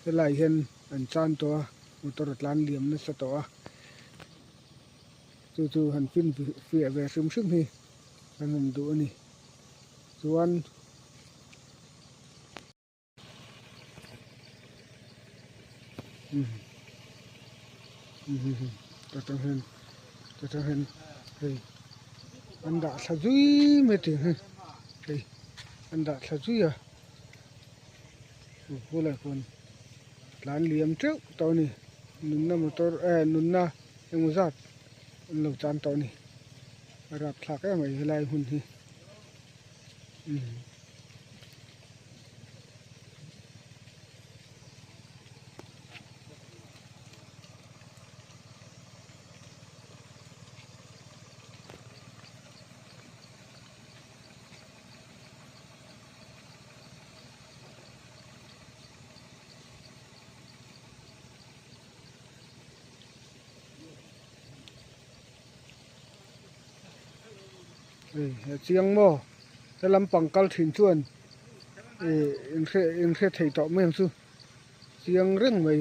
Helai hian an chan tawh a motor a tlan liam nasa tawh a chu chu han fin fiah ve hrim hrim hi an han duh a ni chuan. Tah hian hei an dah thla zui mai tih hi hei an dah thla zui a bulah chuan tlan liam teuh tawh a ni nunna motor eh nunna engemaw zat an lo chan tawh a ni a rapthlak em mai helai hun hi. Hei a chiang maw he lampang kal thin chuan ih in hre in hre thei tawh mai ang chu chiang reng mai.